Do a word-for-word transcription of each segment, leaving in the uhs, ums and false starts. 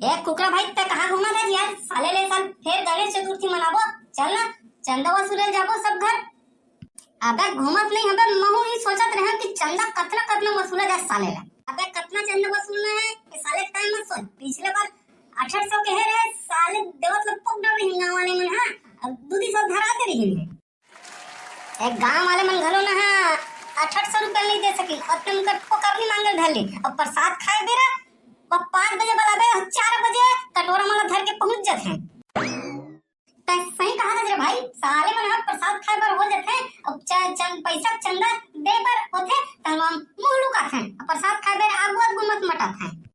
ए कुकरा भाई, तैं कहाँ घूमत हस यार? साले ले साल फेर गणेश चतुर्थी मनाबो, चल ना, चंदा वसूले जाबो सब घर। अबे घूमत नहीं हबे, महू ही सोचत रहे कि चंदा कतना कतना वसूला जाए साले ला। अबे कतना चंदा वसूलना है, ये साले टाइम मत सोच। पिछले बार अठहठ सौ कहे रहे, साले देवत ला पक डर रही गाँव वाले मन, हाँ, अब दू तीन सौ धरा दे रही है। एक गांव वाले मन घलो ना हा अठहठ सौ रुपया नहीं दे सकिन, अतने उनकर पोकरनी मांगल धर ली। अब प्रसाद खाए बेरा वो पाँच बजे बलाबे, चार बजे कटोरा मन ला धर के पहुंच जाथे। तै सही कहा रे भाई, साले मन ह प्रसाद खाए बर हो जाथे, अब च-, चंद पैसा चंदा दे बर होथे, त हम मुंह लुकाथे, अब प्रसाद खाए बर आगू आगू मत मटाथे।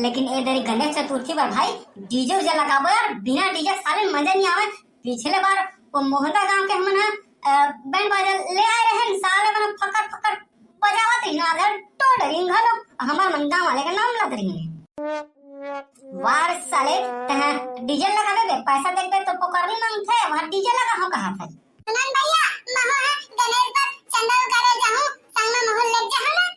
लेकिन ए दरी गणेश चतुर्थी बर भाई डीजे उजे लगाबो यार, बिना डीजे साले मजा नहीं आवे। पिछले बार वो मोहदा गांव के हमन ह, अ, बैंड बाजा ले आए रहे, साले मन फकर फकर बजावत रहिन, आधा टोल डरिन घलो, हमर मन गांव वाले के नाम लत रहिन। वार साले, तह डीजे लगाबे बे, पैसा देबे तो पोकरनी मांगथे, वहां डीजे लगा हो कहा था। सुनन भैया, महू ह गणेश बर चंदा करे जाहूं, संग में महू ले जाहूं ना।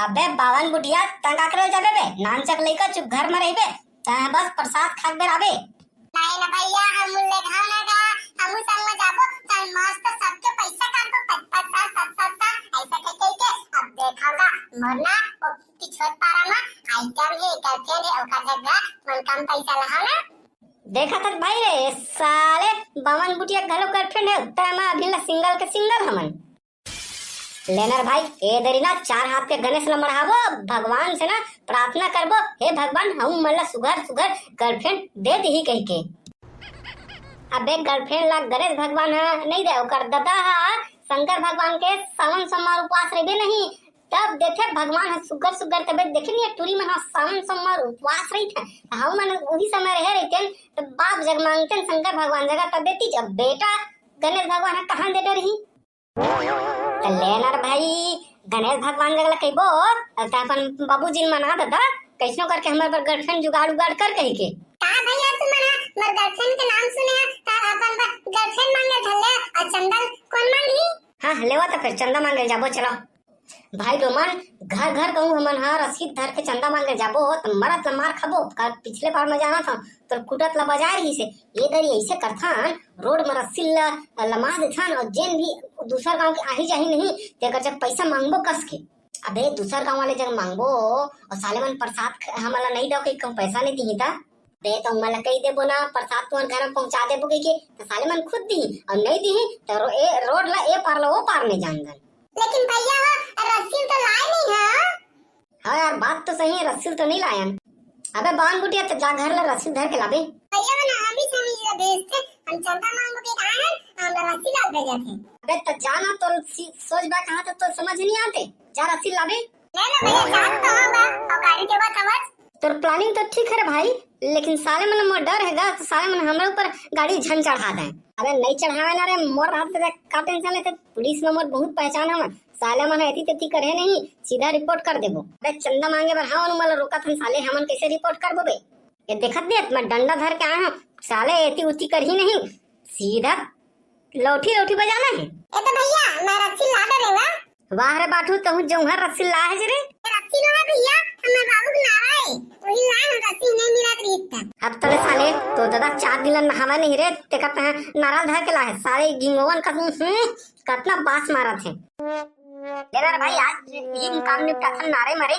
अबे बावन बुढ़िया, तंग काकरे जाबे बे, नानचक लइका, चुप घर में रहिबे, तैं बस प्रसाद खाक बेर आबे। नहीं ना भैया, हम उल्ले घाव ना गा, हम संग में जाबो, चल मस्त सबके पैसा काटबो, पच पच सा, सत सत सा, ऐसा कह कह के। अब देखा गा, मोर ना वो किछोर पारा में आइटम है, गर्लफ्रेंड है, ओकर जगह मन कम पैसा लहा ना। देखा था भाई रे, साले बावन बुढ़िया घलो गर्लफ्रेंड है, तैं मैं अभी ला सिंगल के सिंगल हमन। लेनर भाई, ए दरी ना चार हाथ के गणेश ल मढ़ाबो, भगवान से ना प्रार्थना करबो, "हे भगवान, हम मन ला सुघर सुघर गर्लफ्रेंड दे दिही," कहिके। अबे गर्लफ्रेंड ला गणेश भगवान ह नहीं दे, ओकर ददा ह शंकर भगवान के सावन सोमवार उपवास रहिबे नहीं, तब देथे भगवान ह सुघर सुघर। तबे देखे नहीं टूरी मन ह सावन सोमवार उपवास रहिथे, हम मन उही समय रहे रहितेन, त बाप जग मांगतेन शंकर भगवान जगह, तब देती जब बेटा गणेश भगवान ह कहाँ दे डरही। त लेनर भाई, गणेश भगवान जग ला कहिबो, त अपन बाबूजी ल मना ददा, कैसनो करके हमर बर गर्लफ्रेंड जुगाड़ उगाड़ कर कहिके। का भैया, तुमन ह मोर गर्लफ्रेंड के नाम सुने ह, त अपन बर गर्लफ्रेंड मांगे धर ले, अउ चंदा ल कोन मांगही? हाँ, लेवा त फिर चंदा मांगे जाबो, चलो। भाई लोमन, घर घर कहूँ हमन ह रसीद धर के चंदा मांगे जाबो, त मरत ल मार खाबो। का पिछले बार में जाना था, तोर कुटत ला बजाय रहिसे, ये दरी ऐसे करथन, रोड में रस्सी ल लमा देथन, और जेन भी दूसर गांव के आही जाही नहीं, तेकर जब पैसा मांगबो कस के। अबे दूसर गांव वाले जग मांगबो, और साले मन प्रसाद ख-, हमन ला नहीं दो, कहीं कहूँ पैसा नहीं दिही ता। बे तो उमन ला कही देबो ना, प्रसाद तुम्हार घर में पहुंचा देबो कहिके, तो साले मन खुद दिही, और नहीं दिही, तो रो-, ए, रोड ला ए पार ला वो पार नहीं जान दन। लेकिन भैया वो रस्सी तो लाए नहीं है। हाँ यार, बात तो सही है, रस्सी तो नहीं लायन। अबे बावन बुढ़िया, त जा घर ला रस्सी धर के लाबे। भैया वो ना अभी से हम ये भेजते, हम चंदा मांगो के आए हैं, हम रस्सी ला भेजे थे। अबे त जा ना, तो सी-, सोच बा कहाँ, तो, तो समझ नहीं आते। जा रस्सी लाबे। ले ना भैया, जा तो होगा, और गाड़ी के बाद समझ। तोर planning तो ठीक है रे भाई, लेकिन साले मन मोर डर है गा, तो साले मन हमरे ऊपर गाड़ी झन चढ़ा दे। अबे नहीं चढ़ावे ना रे, मोर रहत ते का tension लेते, पुलिस में मोर बहुत पहचान हवे। साले मन एती तेती करे नहीं, सीधा report कर देबो। अबे चंदा मांगे बर हाँ, ओमन ला रोकत हन साले, हमन कैसे report करबो बे? ये देखत नहीं, मैं डंडा धर के आया हूँ, साले एती उती करही नहीं, सीधा लौठी लौठी बजाना है। ए तो भैया, मैं रस्सी ला डरे ना। वाह रे बाठू, तहूँ जौहर रस्सी ला है रे। रस्सी लो है भैया, हमर बाबू के नारा है। वही ला हम रस्सी नहीं मिला तो इतना। अब तले साले, तो दादा चार दिन ला नहावा नहीं रे, ते का तहाँ नारा धर के ला है। साले गिंगोवन का, हम्म, कतना बास मारत है। ले ना रे भाई, आज ये काम निपटा था नारे मारे,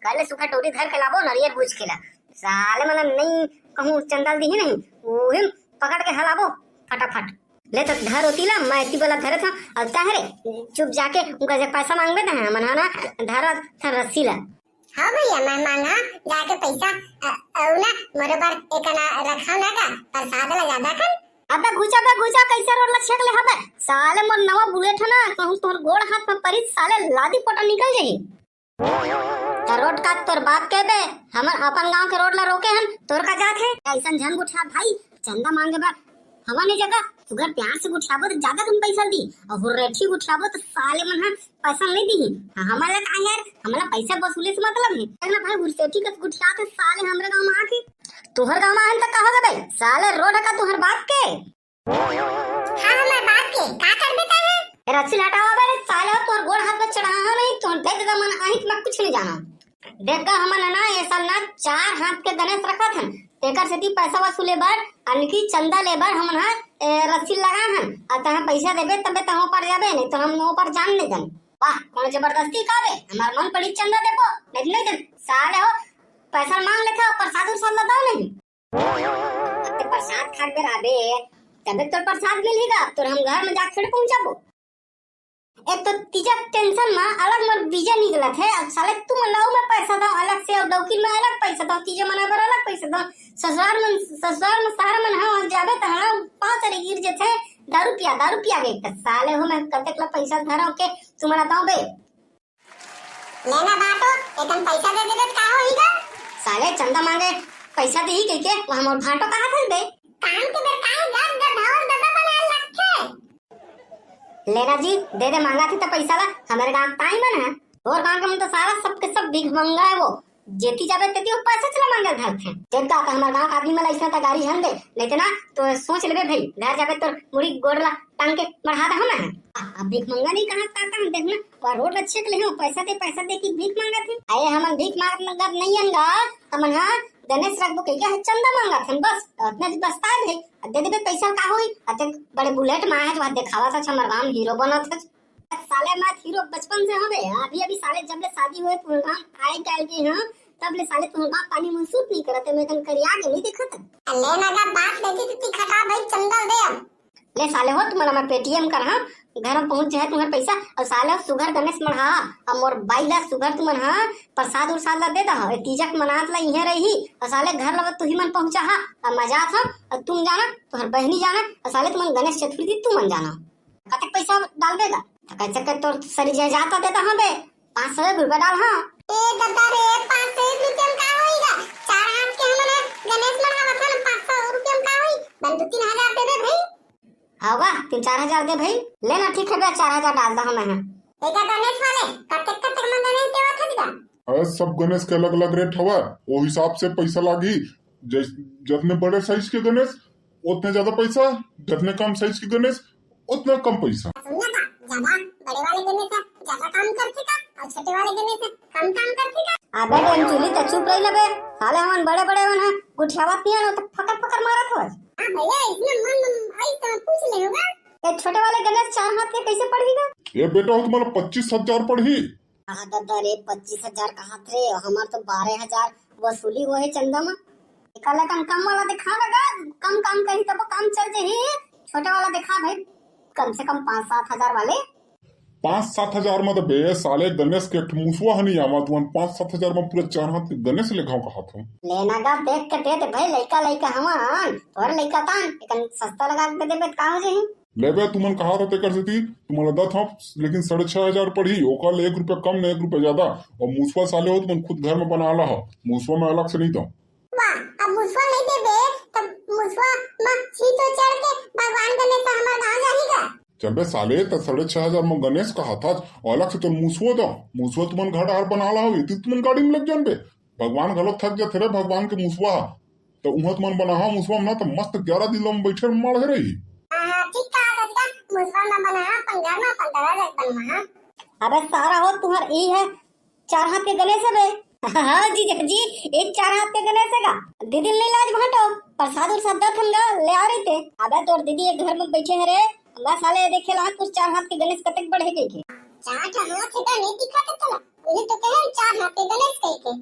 कल सुखा डोरी धर के लाबो, नरियर बूझ के ला। साले मन नहीं कहूँ चंदा ल दिही नहीं, उही पकड़ के हलाबो फटाफट। ले तो धर ओती ला, मैं एती वाला धरे था, और तहरे चुप जाके उनका से पैसा मांगबे त हमन हा ना धरा था रस्सी ला। हाँ भैया, मैं मांगा जाके पैसा, अ, अउ ना मोरे बर एक ना रखा ना का प्रसाद ला ज्यादा कर। अबे घुचा, बे घुचा, कैसे रोड ला छेक ले हबे? साले मोर नवा बुलेट है ना, कहूँ तोर गोड़ हाथ में परिस साले लादी पोटा निकल जाही। त रोड का तोर बाप के बे, हमन अपन गांव के रोड ला रोके हन, तोर का जात है? ऐसन झन गुठिया भाई, चंदा मांगे बर हवा नहीं जगह, सुगर प्यार से गुठियाबो तो ज्यादा कन पैसा दी, और हुर्रेठी गुठियाबो तो साले मन ह पैसा नहीं दी। हमन ला का यार, हमन ला पैसा वसूले से मतलब है। ना भाई, हुर्रेठी कस गुठियात है साले हमरे गांव में आके। तोहर गांव में आन त का हो गए बे? साले रोड का तोहर बाप के? हाँ, हमर बाप के, का करबे तैं? ए, रस्सी हटावा बे रे, साले हो, तोर गोड़ हाथ में चढ़ा हो नहीं, तोर दे दे मन आही, मैं कुछ नहीं जाना। देख गा, हमन ह ना, ये साल ना चार हाथ के गणेश रखत हन, तेकर सेती पैसा वसूले बर, यानी कि चंदा ले बर हमन ह, ए, रस्सी लगाए हन। अउ तहां पैसा देबे, तबे तहां ओपर जाबे, नहीं तो हम ओपर जान नहीं दन। वाह, कोनो जबरदस्ती का बे? हमार मन पड़ी चंदा देबो, नहीं, नहीं दे। साले हो, पैसा मांग लेथे, प्रसाद उरसाद ला दो नहीं। ते प्रसाद खात बेर आबे, तबे तोर प्रसाद मिलही गा, तोर हम घर में जाके थोड़े पहुंचाबो। एक तो तीजा के टेंशन में अलग मोर बीजा निकलत हे, अब साले तुमन ला मैं पैसा दो अलग से, और डौकी में अलग पैसा दो, तीजा मना बर अलग पैसा दो। ससुराल में, ससुराल में सारा मन ह जाबे त ह पाँच अरे गिर जथे, दारू पिया, दारू पिया गए। त साले हो, मैं कतेक ला पैसा धरव के तुमन ला दो बे। लेना बाटो, एकदम पैसा दे देबे त का होही गा? साले चंदा मांगे, पैसा देही कहिके, वहाँ मोर भांटो कहा था बे? काम के बेर काहे गा गधा और गधा बनाए लगथे? लेना जी, दे दे, मांगा थी तो पैसा ला, हमारे गांव ताई मन है। और गांव के मन तो सारा सबके सब भीख मंगा है वो। जेती जाबे तेती वो पैसा चला मांगे धरथे। जब का हमारे गांव के आदमी मन ला इसने तगारी हन दे, नहीं तो ना तो सोच लेबे भाई, घर जाबे तो मुड़ी गोड़ ला टांग के मढ़ा दे हम है। अब भीख मंगा नहीं कहा काका, हम देखना, और रोड अच्छे के ले हो, पैसा दे, पैसा दे की भीख मांगा थी। अरे हमन भीख मांगत नहीं अनगा, हमन हाँ गणेश रखबो कहिके चंदा मांगत हन, बस अतना जी बस्ता है भाई। अब दे देबे पैसा का होई? अते बड़े बुलेट में आए, जो देखावा था, हमर गांव हीरो बनत है। साले मैं हीरो बचपन से हवे, अभी अभी साले जब ले शादी हुए तुहर गांव आए गए के हां, तब ले साले तुहर गांव पानी में सूट नहीं करत है, मैं तन करिया के नहीं दिखत। लेना गा बात लेके ती खटा भाई चंदा दे अब। ले साले हो, तुमन मैं पेटीएम कर हां, घर में पहुंच जाए तुम्हार पैसा। और साले हो सुघर गणेश मढ़ा, अब मोर बाई ला सुघर तुमन हां प्रसाद उरसाद ला दे दहा, ए तीजक मनात ला इहे रही। और साले घर ला तुही मन पहुंचा हा, अब मजा था, और तुम जाना, तुम्हार बहनी जाना, और साले तुमन गणेश चतुर्थी तुमन जाना। कतक पैसा डालबे गा? त कैसे कर तोर सरी जायदाद दे दहा बे, पाँच सौ एक रुपया डाल हां। ए दादा रे, पाँच सौ एक रुपया में का होई गा? चार हाथ के हमन गणेश मढ़ावत हन, पाँच सौ रुपया में का होई? बन दो तीन हजार दे दे भाई। होगा, तीन चार हजार दे भाई। लेना ठीक है बे, चार हजार डाल दहा मैं हां। एका गणेश वाले, कतेक कतेक में गणेश देवत हस गा? अरे सब गणेश के अलग अलग रेट हवय, वो हिसाब से पैसा लागही। जैस-, जतने बड़े साइज के गणेश, उतने ज्यादा पैसा, जतने कम साइज के गणेश, उतना कम पैसा। सुनना का, ज्यादा बड़े वाले गणेश ह ज्यादा काम करथे का, और छोटे वाले गणेश ह कम काम करथे का? अबे डोमचुली, त चुप रही ना बे। साले हमन बड़े बड़े मन ह गुठियावत नहीं हन, तो फकर फकर मारत हवस। हाँ भैया, इसमें मन आई तो पूछ ले होगा। ये छोटे वाले गणेश चार हाथ के कैसे पड़ही गा? ये बेटा हो तुम्हारा पच्चीस हजार पड़ही। हाँ दादा रे, पच्चीस हजार कहत रे, हमार तो बारह हजार वसूली हुआ है चंदा में। एकर ले कम, कम वाला दिखा ना गा, कम काम करी तब काम चल जाही। छोटे वाला दिखा भाई, कम से कम पाँच सात हजार वाले। पाँच सात हजार में तो बे साले गणेश के एक ठो मुसवा ह नहीं आवा, तुमन पाँच सात हजार में पूरा चार हाथ के गणेश लेखाव कहा था। लेना गा देख के दे दे भाई, लइका लइका हवन, तोर लइका तान, एकन सस्ता लगा के दे देबे त का हो जाही? लेबे तुमन कहा था तेकर सेती, तुमन ला दत हव, लेकिन साढ़े छह हजार पड़ही, ओकर ले एक रुपया कम न एक रुपया ज्यादा। और मुसवा साले हो, तुमन खुद घर में बना ला हो, मुसवा में अलग से नहीं दो। वाह, अब मुसवा नहीं देबे, तब मुसवा में छी तो चढ़ के भगवान गणेश हमार गाँव जाही गा। चल बे साले, त साढ़े छह हजार में गणेश कहा था, और अलग से तो मुसवा दो, मुसवा तुमन घर आर बना ला हो, इतनी तुमन गाड़ी में लग जान बे। भगवान घलो थक जाथे रे, भगवान के मुसवा ह। त उहाँ तुमन बनाहा मुसवा म ना, त मस्त ग्यारह दिन ल बैठे माढ़े रही। हाँ, हाँ, ठीक कहा कका, मुसवा म बनाहा, अपन घर म अपन दरवाजा बनवाहा। अबे सारा हो, तुहर ई है चार हाथ के गणेश है बे। हाँ जीजा जी, एक चार हाथ के गणेश है का? दीदी ले लाज भांटो, प्रसाद उरसाद दत हन गा, ले आ रही थे। अबे तोर दीदी एक घर में बैठे है रे, मैं साले देखे ला कुछ चार हाथ के गणेश कतेक बड़े कहिके। चार ठो हाथ है का, नहीं दिखा के तोला? उन्हें तो कहे चार हाथ के गणेश कहिके।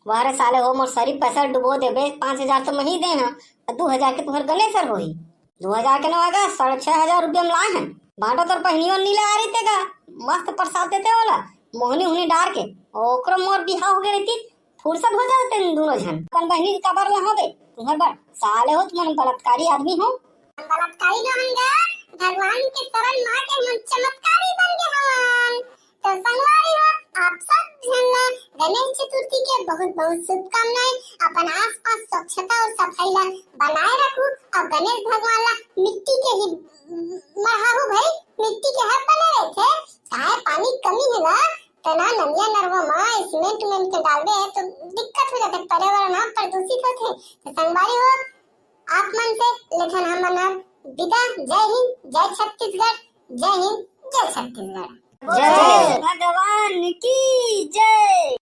वाह रे साले हो, मोर सरी पैसा डुबो देबे, पाँच हजार तो मैं ही दे हंव, अउ दू हजार के तुहर गणेश हर होही। दू हजार के नवा गा, साढ़े छह हजार रुपया में लाए हंव। बांटो तोर बहिनी ओहनी ला आ रहिते गा, मस्त प्रसाद देते ओला, मोहनी उहनी डार के, ओकरो मोर बिहाव हो गए रहितिस, फुरसत हो जाते दूनों झन। अपन बहिनी के काबर ला होबे, तुहर बर साले हो, तुमन बलात्कारी आदमी हो। हम बलात्कारी नोहन गा, भगवान के शरण मा के हम चमत्कारी बन गे हवन। तो संगवारी हो, आप सब झन ला गणेश चतुर्थी के बहुत बहुत शुभकामनाएं। अपन आसपास स्वच्छता और सफाई ला बनाए रखू और गणेश भगवान ला मिट्टी के ही मढ़ाहू भाई, मिट्टी के हर बने रहथे। चाहे पानी कमी है ना, तो ना नलिया नरवा मा सीमेंट उमेंट के डालबे तो दिक्कत हो जाथे, पर्यावरण ह प्रदूषित होथे। तो संगवारी हो, आप मन से लेथन हमन हर विदा। जय हिंद, जय छत्तीसगढ़, जय हिंद, जय छत्तीसगढ़। जय भगवान की जय।